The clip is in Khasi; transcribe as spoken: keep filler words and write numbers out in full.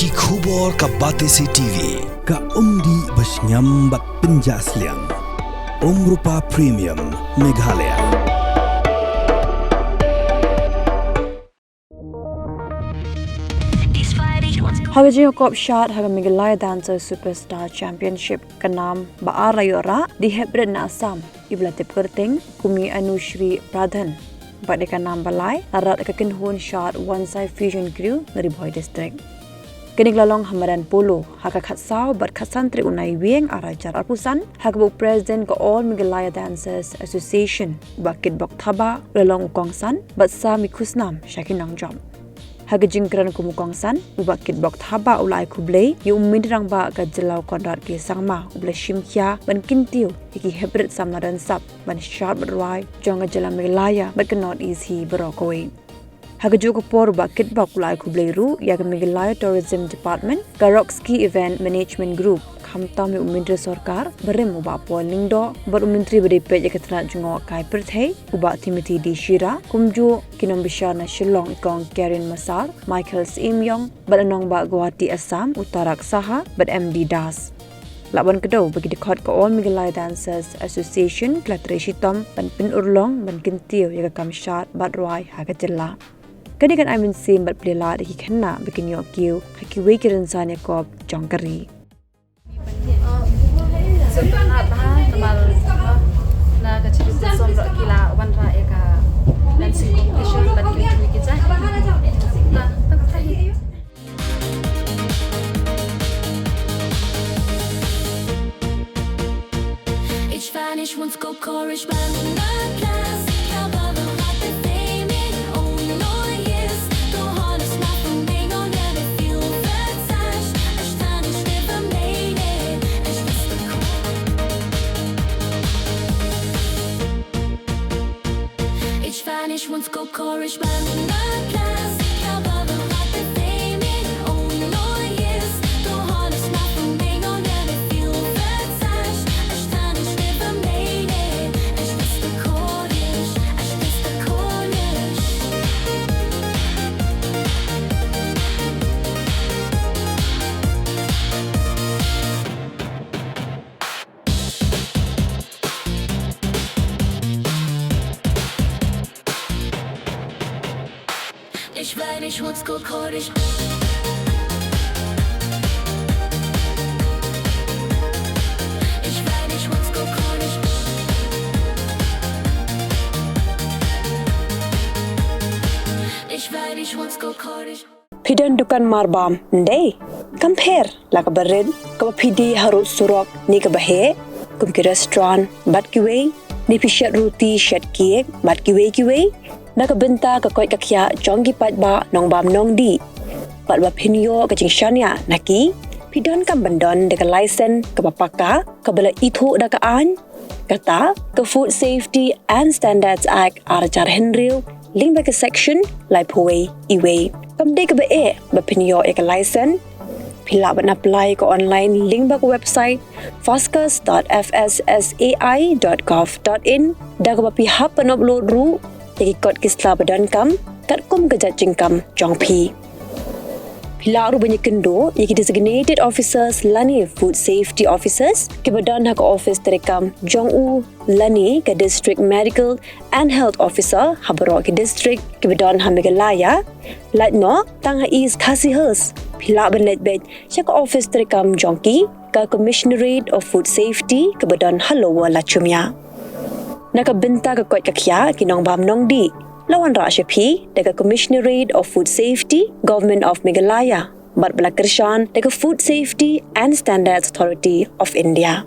Ki khubor ka Batesi T V, ka umdih ba shngiam bad pynjah sliang. Umrupa Premium, Meghalaya. Ha ka jingïakop shad ha ka Meghalaya Dancer Superstar Championship, ka nam ba ar la ïoh rah da ki heprit na Assam, iba la tip kyrteng kum i Anushri Pradhan, bad ïa ka nam ba lai la rat ha ka kynhun shad Wansai Fusion Crew na Ri Bhoi District. Kane ka la long ha madan Polo ha ka khatsaw bad khatsan tarik u Naiwieng ar hajar arphew san, ha kaba u President ka All Meghalaya Dancers Association, u Bah Kitbok Thabah, u la long u kongsan bad sam i khusnam sha ki nongjop. Ha ka jingkren kum u kongsan, u Bah Kitbok Thabah u la ai khublei ïa u Myntri Rangbah ka jylla, u Conrad K Sangma, uba la shim khia ban kyntiew ïa ki heprit samla donsap ban shad bad rwai jong ka jylla Meghalaya bad ka North East hi baroh kawei. Ha kajuh ka por, u Bah Kitbok u la ai khublei ruh ïa ka Meghalaya Tourism Department, ka Rock Ski Event Management Group, khamtam ïa u Myntri Sorkar barim, u Bah Paul Lyngdoh, bad u Myntri ba dei peit ïa ka tnat jngohkai pyrthei, u Bah Timothy D Shira, kumjuh ki nongbishar na Shillong, i Kong Karen Massar, Michael Syiemiong, bad u Nongbah Guwahati Assam, u Tarak Saha, bad M D Das. Lah ban kdew ba ki dkhot ka All Meghalaya Dancers Association ki la trei shitom ban pynurlong ban kyntiew ïa ka kam shad bad rwai ha ka jylla. Kane kan ai mynsiem bad plie lad ïa ki khynnah ba kin ïoh kiew ha kiwei ki rynsan ïakop jong ka ri. Ich war nicht uns Kokorisch beim Gymnasium, aber wir hatten Fame in Unruhe. Du hattest nach dem Bingo, der Gefühl verzeiht. Ich stand, ich schlief am Leben, ich wusste kaum. Ich war nicht uns Kokorisch beim Gymnasium, aber wir hatten Fame in Unruhe. Du hattest nach dem Bingo, der Gefühl verzeiht. Ich stand, ich schlief am Leben, ich wusste kaum. Ich war nicht uns Kokorisch. Ich war nicht uns Kokorisch. Ich war nicht uns Kokorisch. Phi don dukan marbam, ndei? Kam pher la kaba rit, kaba phi die harud surok ne kaba heh, kum ki restaurant bad kiwei, ne phi shet ruti, shet cake bad kiwei kiwei. Na ka bynta ka koit ka khiah jong ki paidbah nongbam nongdih, bad ba phin ïoh ka jingshaniah na ki, phi donkam ban don da ka license kaba paka, kaba la ithuh da ka aiñ, kata ka Food Safety and Standards Act ar hajar hynriew, lyngba ka section laiphew wei E wei. Kam dei kaba eh ba phin ïoh ïa ka license. Phi lah ban apply ka online lyngba ka website foscas dot F S S A I dot gov dot in, da kaba phi hap ban upload ruh ïa ki kot ki sla ba donkam katkum ka jait jingkam jong phi. Phi lah ruh ban ïakynduh ïa ki designated officers lane food safety officers kiba don ha ka office treikam jong u lane ka District Medical and Health Officer ha baroh ki district kiba don ha Meghalaya. Lait noh tang ha East Khasi Hills, phi lah ban leit beit sha ka office treikam jong ki, ka Commissionerate of Food Safety kaba don ha Lower Lachumia. Na ka bynta ka koit ka khiah ki nongbam nongdih, la wanrah sha phi da ka Commissionerate of Food Safety, Government of Meghalaya, bad ba la kyrshan da ka Food Safety and Standards Authority of India.